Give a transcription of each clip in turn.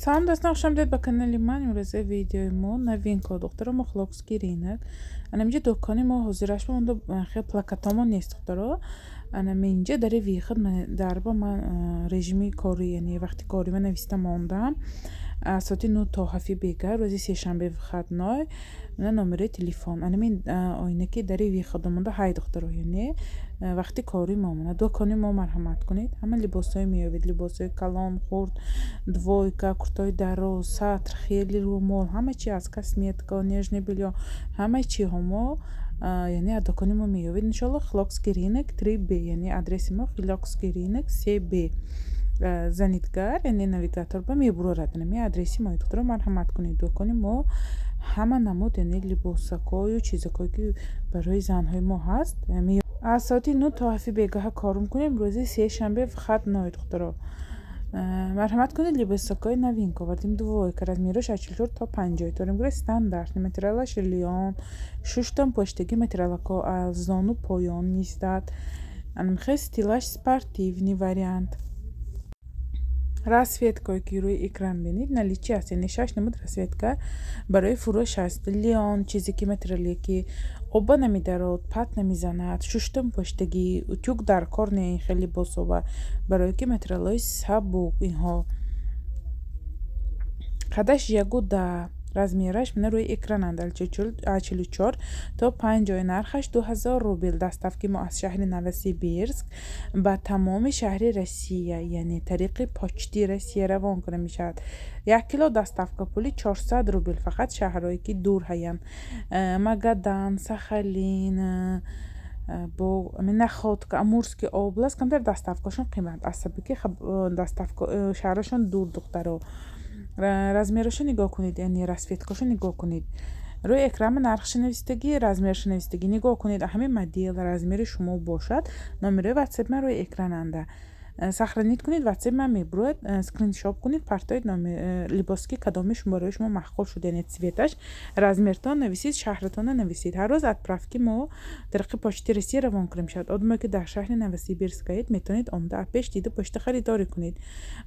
Салом, дӯстон, хушомадед ба канали ман. Имрӯза видеои мо новинка, духтаро, мо Хилокский рынок. Анаминҷа дукони мо ҳозираш монда, хел плакатомо нест, духтаро. Анаминҷа дари выход дарба ман режими корӣ, яъне вақти корӣ ма нависта мондам: аз соати 9 то 7 бега, рӯзи сешанбе выходной. Мана номерои телефон, анамин оинаки дари выхода монда ҳай, духтаро, яъне вақти кори мо. Мана дукони мо, марҳамат кунед, ҳама либосҳое меёбед: либосҳои калон, хурд, двойка, куртаҳои дароз, сатр, хели румол, ҳама чи аз косметика, нижнее бельё, ҳама чиҳо мо, яъне аз дукони мо меёбед, иншоалло. Хилокский рынок 3Б, яъне адреси мо Хилокский рынок 3Б. Занидгар, яъне навигатор ба мебурорад ами адреси мо. Духтаро, марҳамат кунед, дукони мо ҳама намуд, яъне либосакою чизакое, ки барои занҳои мо ҳаст. Аз соати 9 то 7 бегаҳа кор мекунем, рӯзи сешанбе выходной. Духтаро, марҳамат кунед, либосакои новинка овардем, двойка, размерош аз 44 то 50 дорем, гура стандарт, материалаш лён, шуштам поштагӣ, материалако аз зону поён меистад. Анамхел стилаш спортивный вариант. Расцветкое, ки рӯи экран бинед, наличии аст, яъне шаш намуд расцветка барои фурӯш аст. Лён, чизе ки материале ки оба намедарод, пат намезанад, шуштам поштагӣ, утюг дар кор не ин хел либосова, барое ки материалҳои сабук инҳо. Қадаш 1,10, размераш мана рӯи экрананд, аз 44 то 50, нархаш 2000 рубл. Доставки мо аз шаҳри Новосибирск ба тамоми шаҳри Россия, яъне тариқи Почти Россия равон карда мешавад. 1 кило доставка пули 400 рубл. Фақат шаҳрҳое ки дур ҳаянд, Магадан, Сахалин, бо Находка, Амурский область, камтар доставкашон қимат аз сабаби ки доставка шаҳрашон дур. Духтаро, размерашо нигоҳ кунед, яъне расцветкашо нигоҳ кунед. Рӯи экрана нархша навистагӣ, размерша навистагӣ, нигоҳ кунед. Ҳамин модел размери шумо бошад, номерои ватсап ман рӯи экрананда, сохранить кунед, ватсап ман мебурояд, скриншот кунед, партоед либосе, ки кадоми барои шумо маъқул шуд, яъне цветаш, размертон нависед, шаҳратонро нависед. Ҳар рӯз отправки мо тариқи Почти Россия равон карда мешавад. Одамое, ки дар шаҳри Новосибирскаед, метавонед омода пеш дида, почта харидорӣ кунед.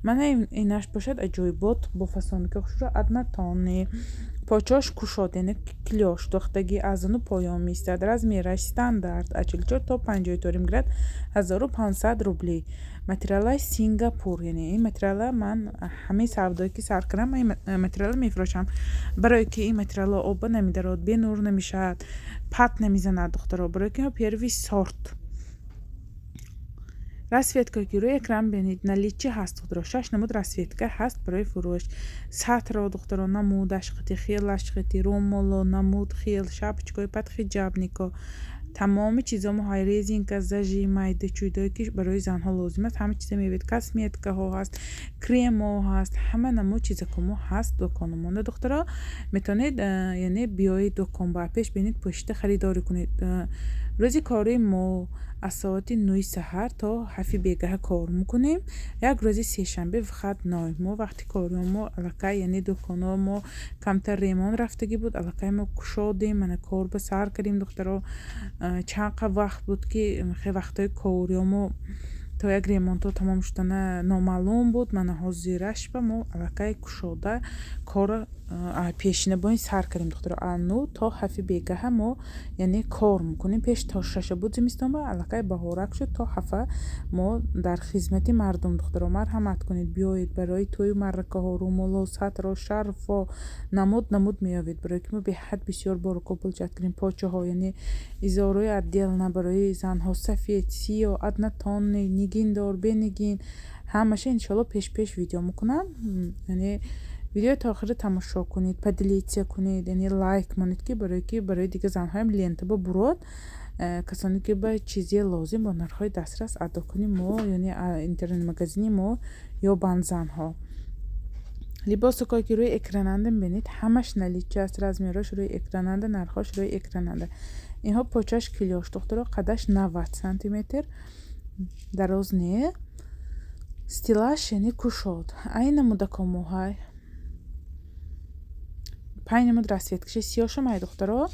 Мана инаш бошад аҷоибот, бо фасонки хушро, однотонный, почош кушод, яъне клёш духтагӣ, аз зону поён меистад, размераш стандарт, аз 44 то 50 дорем гирад, 1500 рубли. Материалаш Сингапур, яъне ин материала ман ҳамаи савдое, ки сар кардам, ман ин материала мефурӯшам, барое ки ин материалҳо оба намедарод, бенур намешавад, пат намезанад, духтаро, барое ки первый сорт. Расцветкае, ки рӯи экран бинед, наличии ҳаст, духтаро, шаш намуд расцветка ҳаст барои фурӯш. Сатро, духтаро, намудаш қити, хелаш қити, румоло намуд хел, шапочкаҳои подхиджабнико, тамоми чизо мо ҳай, резинка, зажим, майда чӯйдое, ки барои занҳо лозим аст, ҳама чиза меёбед. Косметикаҳо ҳаст, кремҳо ҳаст, ҳама намуд чизако мо ҳаст дукономонда. Духтаро, метавонед, яъне биёед дукон ба пеш бинед, пӯшида харидорӣ кунед. Рӯзи кории мо аз соати 9 саҳар то 7 бегаҳа кор мекунем, як рӯзи сешанбе выходной. Мо вақти корио мо аллакай, яъне дуконҳо мо камтар ремонт рафтагӣ буд, аллакай мо кушодем, мана кор ба сар кардем. Духтаро, чанд қа вақт буд, ки хеле вақтҳои корио мо то як ремонтҳо тамом шудана номаълум буд. Мана ҳозирашба мо аллакай кушода корро пешина бо ин сар кардем. Духтаро, аз 9 то 7 бегаҳа мо, яъне, кор мекунем. Пеш то 6 буд зимистонба, аллакай баҳорак шуд, то 7 мо дар хизмати мардум. Духтаро, марҳамат кунед, биёед, барои тӯю маъракаҳо румоло, сатро, шарфо намуд намуд меёбед, барое ки мо беҳад бисёр боракҳо получать кардем. Почаҳо, яъне изорҳои отдельно барои занҳо, сафед, сиёҳ, однотонный, нигиндор, бенигин, ҳамаша иншоалло пеш пеш видео мекунам. Яъне видеои то охира тамошо кунед, поделиться кунед, яъне лайк монед, ки барое ки барои дигар занҳоям лента бубурод, касоне ки ба чизе лозим, бо нархҳои дастрас аз дукони мо, яъне интернет-магазини мо ёбанд занҳо. Либосакое, ки рӯи экрананда мебинед, ҳамаш наличии аст, размерҳош рӯи экрананда, нархҳош рӯи экрананда. Инҳо почаш клёш, духтаро, қадаш 90 сантиметр, дароз не, стилаш, яъне, кушод. Ай намудако моҳай панҷ намуд расцветкаши, сиёҳшам ай, духтаро,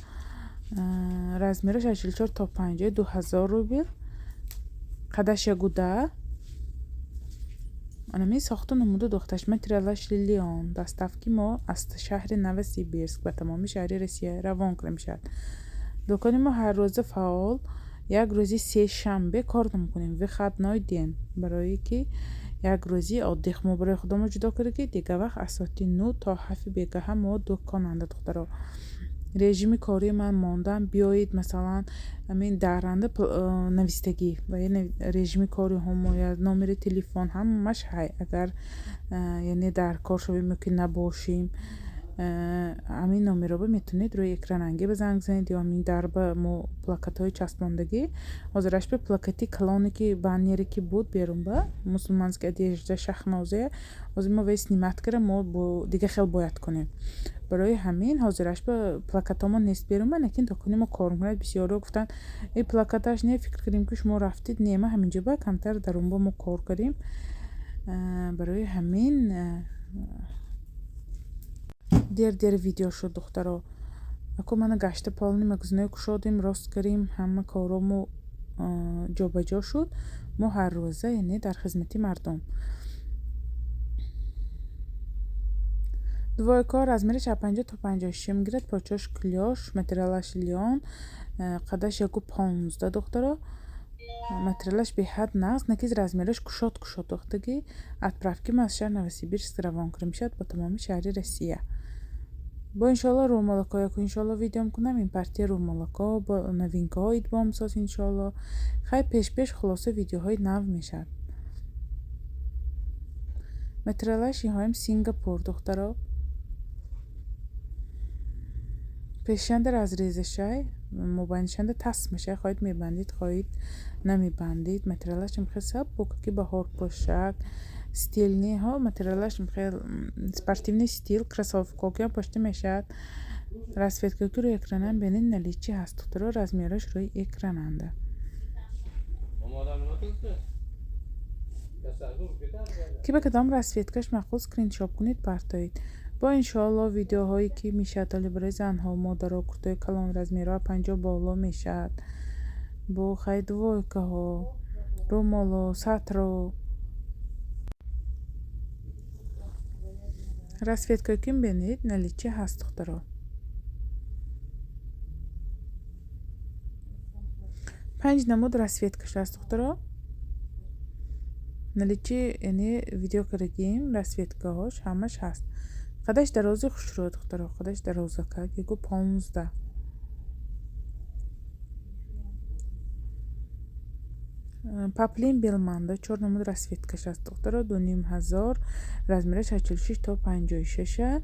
размераш аз 44 то 50, 2000 рубл, қадаш 1,10. Анами сохту намуду духташ материалаш лилион. Доставки мо аз шаҳри Новосибирск ба тамоми шаҳри Россия равон карда мешавад. Дукони мо ҳар рӯза фаъол, як рӯзи сешанбе кор намекунем, выходной день, барое ки як рӯзи отдых мо барои худомо ҷудо карда, ки дигар вақт аз соати 9 то 7 бегаҳа мо дуконанда, духтаро. Режими кории ман мондам, биёед, масалан, ҳамин даранда навистагӣ ва режими кори ҳомо, я номери телефон ҳамаш ҳай. Агар яъне дар кор шавем ё ки набошем, ҳамин номероба метавонед рӯи экрананги ба занг занед ё ҳамин дарба мо плакатҳои часпондагӣ. Ҳозираш ба плакати калоне ки баннере ки буд берун ба мусулманская одежда Шахнозия, ҳозир мо вай снимать карда, мо бо дига хел бояд кунем. Барои ҳамин ҳозираш ба плакатҳомо нест берун ба, лекин дукони мо кор мекунад. Бисёриҳо гуфтанд, э, плакаташ не, фикр кардем ки шумо рафтед. Не, ма ҳаминҷо ба камтар дарунба мо кор кардем. Барои ҳамин дер дер видео шуд, духтаро. Ако мана гашта полный магазиное кушодем, рост кардем, ҳама коромо ҷобаҷо шуд. Мо ҳар рӯза яъне дар хизмати мардум. Двойка размериш аз 50 то 56 мегирад, почош клёш, материалаш лён, қадаш 1,15, духтаро. Материалаш беҳад нағз, накиз размераш кушод кушод духтагӣ. Отправки мо аз шаҳри Новосибирск равон карда мешавад ба тамоми шаҳри Россия. Бо иншоалло рӯмолакҳо яку иншоалло видео мекунам, ин партия рӯмолакҳо бо новинкаҳо идбом соз иншоалло. Хай, пеш пеш хулоса видеоҳои нав мешавад. Материалаш инҳоям Сингапур, духтаро. Пешанда разрезашай, мобайнишанда тасмашай, хоҳед мебандед, хоҳед намебандед. Материалаш хел сабук ки баҳор пӯшак, стильный ҳо, материалаш хел спортивный стиль, кроссовкокиам пошта мешавад. Расцветка ки рӯи экранам бинед, наличии ҳаст, духтаро, размераш рӯи экрананда. Ки ба кадом расцветкаш маъқул, скриншот кунед, партоед. Бо иншоалло видеоҳое ки мешавад оли барои занҳо, модаро, куртои калон размерҳо 50 боло мешавад. Бо хай двойкаҳо, рӯмоло, сатро. Расцветкае ки мебинед, наличии ҳаст, духтаро. Панҷ намуд расцветкаш ҳаст, духтаро. Наличии яъне видео кардагием, расцветкаҳош ҳамаш ҳаст. Қадаш дарози хушрӯ, духтаро, қадаш дарозакак 1,15. Поплин белманда чор намуд расцветкаш аст, духтаро, 2500, размераш аз 46 то 56-а.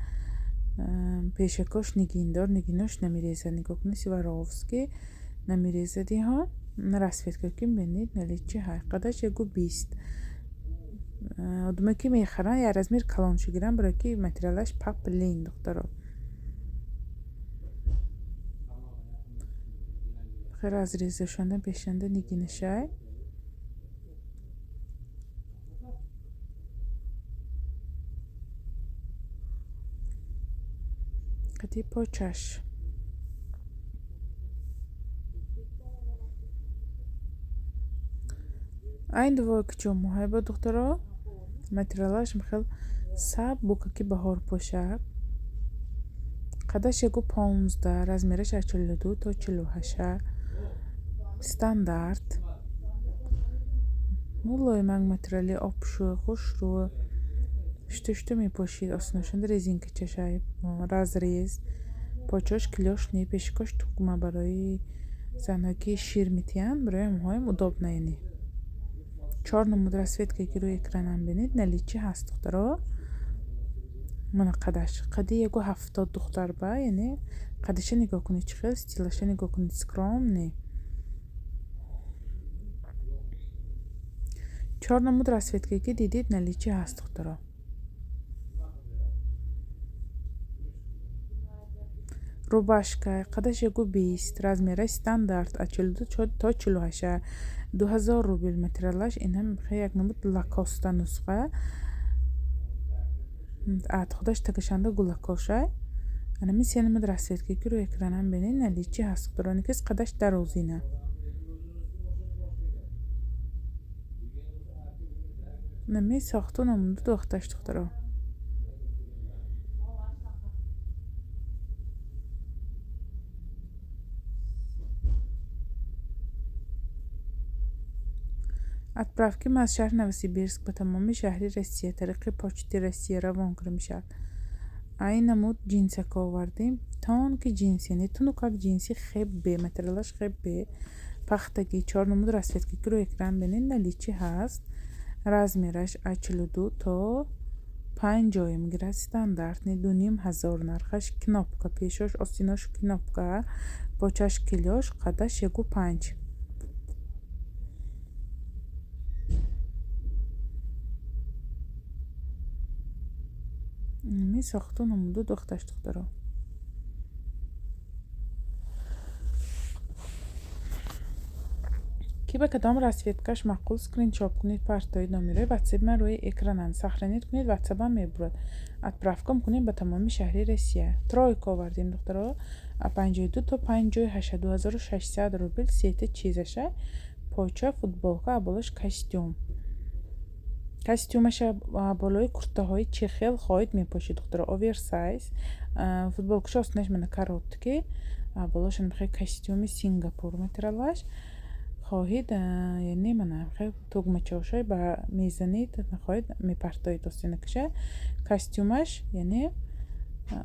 Пешакош нигиндор, нигинош намерезад, нигоҳ кунед, Сваровски намерезад иҳо. Расцветка ки мебинед, наличии ҳай, қадаш 1,20. Одаме ки мехаранд, як размер калоншо гиранд, барое ки материалаш поплин, духтаро. Хел разрезашонда пешанда нигинашай. Қади почаш. Айн двойка ҷомаҳое бо, духтаро, материалаш хел сабука ки баҳор пӯшак. Қадаш 1,15, размераш аз 42 то 48-а. Стандарт. Мулоимак материали обшӯ, хушрӯ. Шута шута мепошид, осношанда резинка чашай, разрез. Почош клёш не, пешикош тугма барои занҳое ки шир метиҳанд, барои ҳамонҳоям удобно яъне. Чор намуд расцветка ки рӯи экранам бинед, наличии ҳаст, духтаро. Мана қадаш. Қади 1,70, духтар ба, яъне қадаша нигоҳ кунед чӣ хел, стилаша нигоҳ кунед, скромный. Чор намуд расцветка ки дидед, наличии ҳаст, духтаро. Рубашка қадаш 1,20, размераш стандарт аз 42 то 48-а, 2000 рубл. Материалаш инам як намуд лакоста нусха. Ад худаш тагашанда гулакошай. Анами се намуд расцветка ки рӯи экранам бинед, наличии ҳаст, духтаро. Никис қадаш дарозина. Нами сохту намуду духташ, духтаро. Отправки ма аз шаҳри Новосибирск ба тамоми шаҳри Россия тариқи Почти Россия равон карда мешавад. Ай намуд ҷинсака овардем. Тонкий ҷинс, яъне тунукак ҷинси хебе, материалаш хебе, пахтагӣ, чор намуд расцветка, ки рӯи экран бинед, наличии ҳаст. Размераш аз 42 то 50 мегирад, стандартный, 2500 нархаш, кнопка, пешош, остинош кнопка, почаш клёш, қадаш 1,5. Ми сохту намуду духташ, духтаро. Ки ба кадом расцветкаш маъқул, скриншот кунед, партои номерои ватсап ман рӯи экрананд. Сохранить кунед, ватсапам мебурад. Отправка кунем ба тамоми шаҳри Россия. Тройка овардем, духтаро. 52 то 58, 2600 рубл, сета чизаша, поча, футболка, болош костюм. Костюмаша болои куртаҳои чӣ хел хоҳед мепошед, духтаро. Оверсайз. Футболкаша остинаш мана короткий, болош хел костюми Сингапур материалаш. Хоҳед, яъне мана хел тугмачаҳошо ба мезанед, хоҳед мепартоед остинакаша. Костюмаш яъне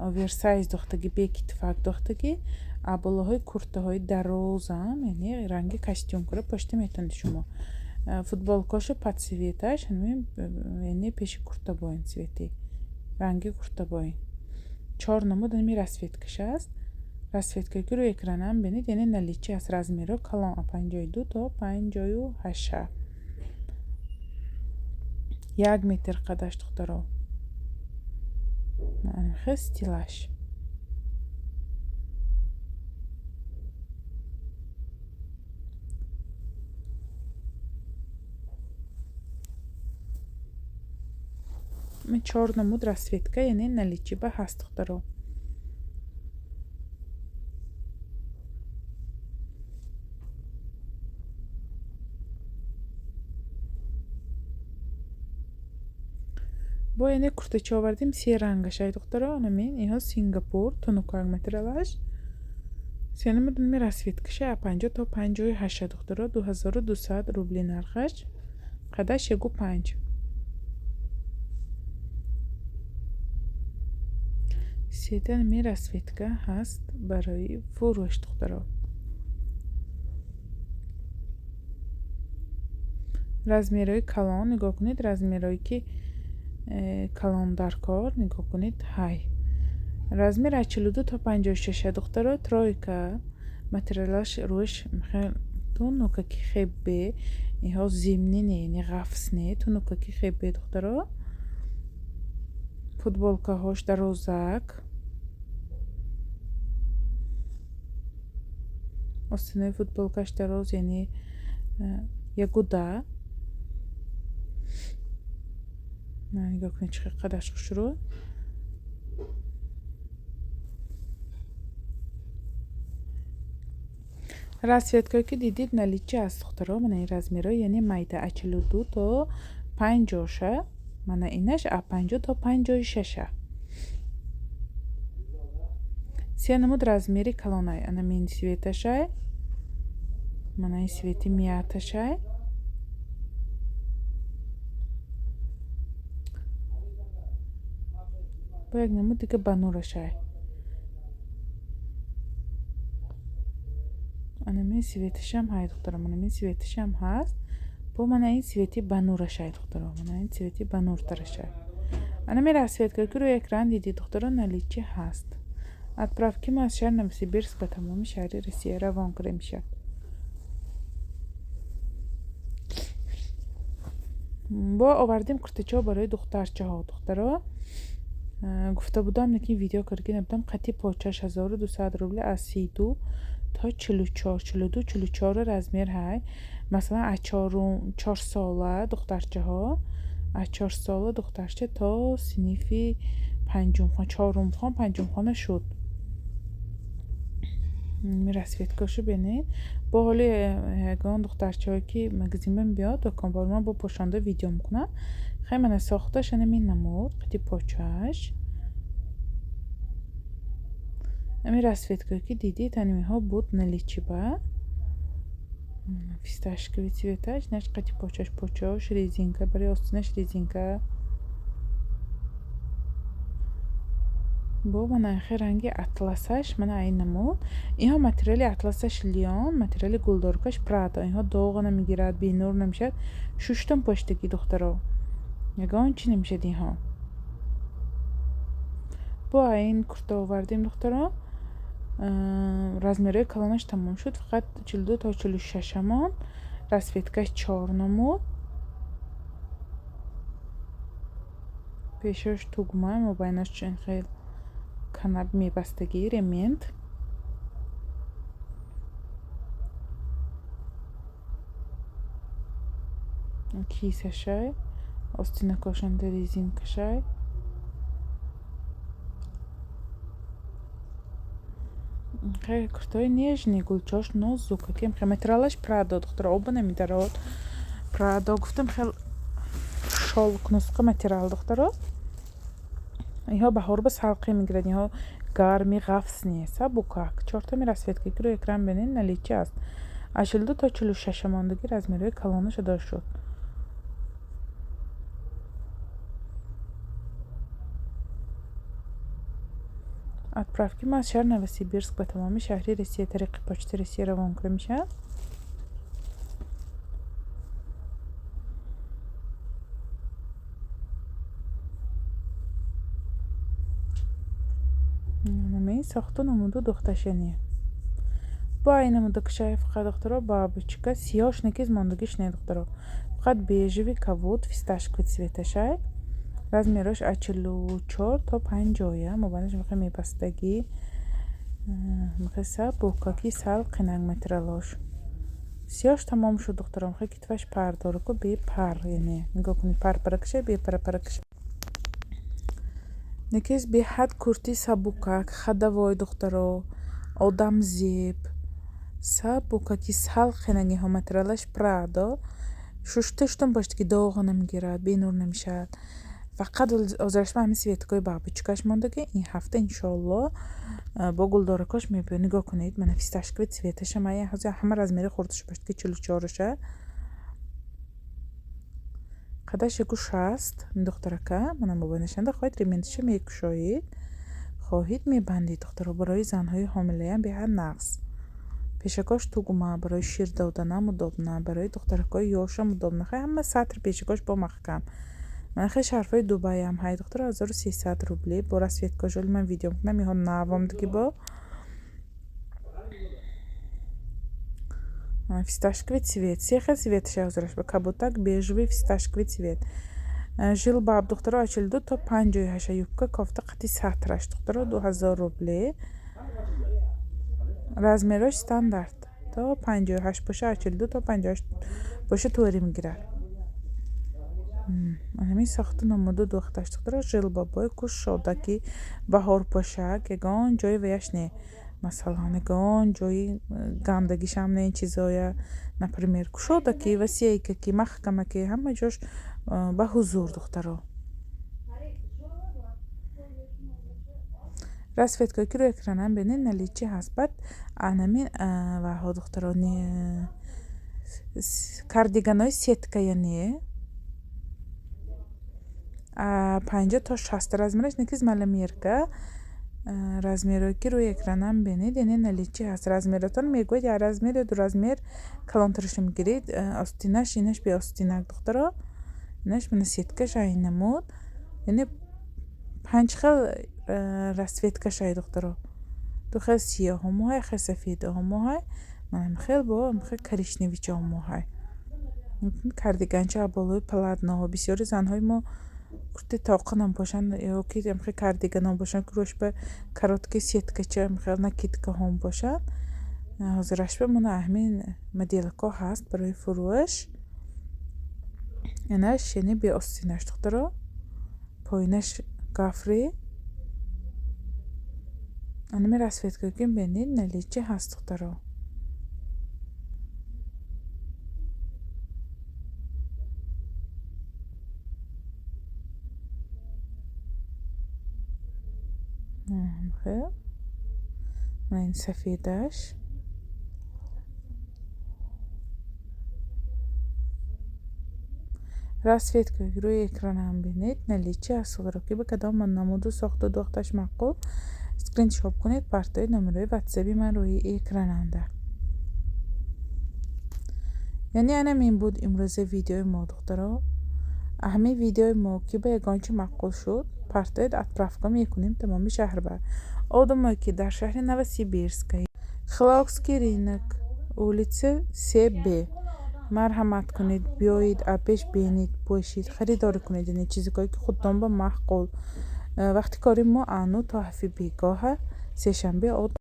оверсайз духтагӣ, бе китфак духтагӣ, а болоҳои куртаҳои дарозам, яъне ранги костюм кара пошта метавонед шумо. Футболкашу под цветаш, яъне пеши куртабоин цвети, ранги куртабоин. Чор намуд ами расцветкаш аст. Расцветкае ки рӯи экранам бинед, яъне наличии аст, размеро калон 52 то 58. 1 метр қадаш, духтаро. Хел стилаш. Чор намуд расцветка, яъне наличии ба ҳаст, духтаро. Бо яъне куртача овардем, се рангашай, духтаро. Анамин иҳо Сингапур, тунукак материалаш. Се намуд ами расцветкаша, 50 то 58, духтаро, 2200 рубли нархаш, қадаш 1,5. Сета ами расцветка ҳаст барои фурӯш, духтаро. Размерҳои калон нигоҳ кунед, размерҳое ки калон дар кор нигоҳ кунед, ҳай. Размер аз 42 то 56, духтаро, тройка, материалаш рӯяш тунукаки хебе, иҳо зимний не, яъне ғафс не, тунукаки хебе, духтаро. Футболкаҳош дарозак. Остинои футболкаш дароз, яъне 1,10. Нигоҳ кунед, чӣ қадаш хушрӯ. Расцветкое ки дидид, наличии аст, духтаро. Мана ин размерҳо, яъне майда аз 42 то 50-ша, мана инаш аз 50 то 56-ша. Се намуд размери калонай. Анамин цветашай, мана ин цвети мяташай. Бо як намуд дига банурашай. Анамин цветашам ҳай, духтаро, манамин цветашам ҳаст. Бо мана ин цвети банурашай, духтаро, мана ин цвети бануртарашай. Анами расцветка ки рӯи экран дидед, духтаро, наличии ҳаст. Отправки ма аз шаҳри Новосибирск ба тамоми шаҳри Россия равон карда мешавад. Бо овардем куртачаҳо барои духтарчаҳо, духтаро. Гуфта будам, лекин видео карда набудам. Қати почаш 1200 рубли, аз 32 то 44, 42, 44 размер ҳай. Масалан, аз 4 сола духтарчаҳо, аз 4 сола духтарча то синфи панҷумхон, чорумхон, панҷумхона шуд. Расцветкашу бинед. Бо ҳоли ягон духтарчаҳое ки магазинба мебиёд, дуконбор ман бо пошонда видео мекунам. Хай мана сохташ анами намуд, қити почааш. Ами расцветкое ки дидед, анимиҳо буд наличии ба. Фисташковый цветаш, инаш қати почаш, почаош резинка, барои остинаш резинка. Бо мана хе ранги атласаш, мана ай намуд. Инҳо материали атласаш лион, материали гулдоркаш Прада. Инҳо доға намегирад, бенур намешавад. Шуштам поштагӣ духтаро. Ягон чӣ намешавад инҳо. Бо айн курта овардем духтаро. Размерҳои калонаш тамом шуд, фақат 42 то 46 амон. Расцветкаш чор намуд. Пешош тугма, мобайнаш хел канаб мебастагӣ, ремент. Кисашай, остинакошанда резинкашай. Хеле куртаҳои нежный, гулчош нозук, акем хел материалаш Прадо, духтаро, оба намедарод. Прадо гуфтам хел шолк нусқа материал, духтаро. Инҳо баҳор ба салқӣ мегирад, инҳо гарми ғафс нест, сабукак. Чортами расцветка ки рӯи экран бинед, наличии аст. Аз 42 то 46 мондагӣ размерҳои калонаша дошт шуд. Отправки ма аз шаҳри Новосибирск ба тамоми шаҳри Россия тариқи почти Россия равон карда мешавад. Намеи сохту намуду духташани. Бо ай намуда кушай фақат духтаро бабочка, сиёш некиз мондагиш не духтаро. Фақат бежевый кавуд, фисташковый цветашай. Размерош аз 44 то 50, мобайнаш мехоҳ мебастагӣ. Мехоҳ сабукаки сал қинак материалош. Сиёш тамом шуд духтаро, мехоҳ китфаш пар дора ку бе пар, яъне нигоҳ кунед, пар паракша, бе пара паракша. Некиз беҳад курти сабукак, ходовой духтаро, одамзеб, сабукаки сал қинагиҳо материалаш Прадо. Шушта шутам бошад ки доға намегирад, бенур намешавад. Фақат озарашма ҳамин светкаҳои бабочкаш мондагӣ. Ин ҳафта иншоалло бо гулдоракош мебиёд. Нигоҳ кунед, мана фисташковый цветаша, мая ҳозир ҳама размери хурдаш бошад ки 44-аша. Қадаш 1,60 духтарака, мана мобайнашанда хоҳед ременташа мекушоед, хоҳед мебандед духтаро. Барои занҳои ҳомилаям беҳад нағз. Пешакош тугма, барои шир доданам удобно, барои духтаракҳои ёшам удобно. Хай ҳама сатр пешакош бо маҳкам. Мана хел шарфҳои Дубайам ҳай духтаро 1300 рубли. Бо расцветкош оли ман видео мекунам, инҳо навомдагӣ бо. Фисташковый цвет. Се хел цветша ҳозираш ба кабутак, бежевый, фисташковый цвет. Жилбаб духтаро аз 42 то 58 юбка кофта қати сатраш духтаро 2000 рубли. Размерош стандарт то 58 боша, аз 42 то 58 боша тури мегирад. Ҳамин сохту намуду духташ духтаро жилбабҳои кушодаки баҳорпӯшак, ягон ҷои ваяш не. Масалан, ягон ҷои гандагишам не ин чизоя. Например, кушодаки, васейкаки, маҳкамаки, ҳама ҷош ба ҳузур духтаро. Расцветкое ки рӯи экранам бинед, наличии ҳаст. Баъд анамин ваҳо духтаро кардиганои сетка яъне 50 то 60 размераш некиз маломерка. Размерое ки рӯи экранам бинед, яъне наличии ҳаст. Размеротон мегӯяд як размер ё ду размер калонтарашро мегиред. Остинаш инаш беостинак духтаро. Инаш мана сеткаш ай намуд. Яъне панҷ хел расцветкаш ай духтаро. Ду хел сиёҳомоҳай, як хел сафедоҳомоҳай, манам хел бо хел коричневичаҳомоҳай. Кардиганча болои палатноҳо. Бисёри занҳои мо курти тоқа нампошанд ё ки хел кардиганҳо бошанд, ки рӯяш ба короткий сеткача хел накидкаҳом бошанд. Ҳозираш ба мана ҳамин моделкҳо ҳаст барои фурӯш. Инаш яъне беостинаш духтаро. Поинаш гафри. Анами расцветкое ки бинед, наличии ҳаст духтаро. Хел, ин сафедаш. Расцветкаи рӯи экранам бинед, наличии ҳаст. Ки ба кадом намуду сохту духташ маъқул, скриншот кунед, партоед, номерои ватсаби ман рӯи экрананда. Яъне анам ин буд имрӯза видеои мо, духтаро. Ҳамин видеои мо ки ба ягон чи маъқул шуд, партоед, отправка мекунем тамоми шаҳр. Ба одамое ки дар шаҳри Новосибирска, Хилокский рынок, улица 3Б, марҳамат кунед, биёед, апеш бинед, бошед, харидорӣ кунед, яъне чизикое ки худтон ба маъқул. Вақти кори мо ану то 7-и бегоҳа, сешанбе.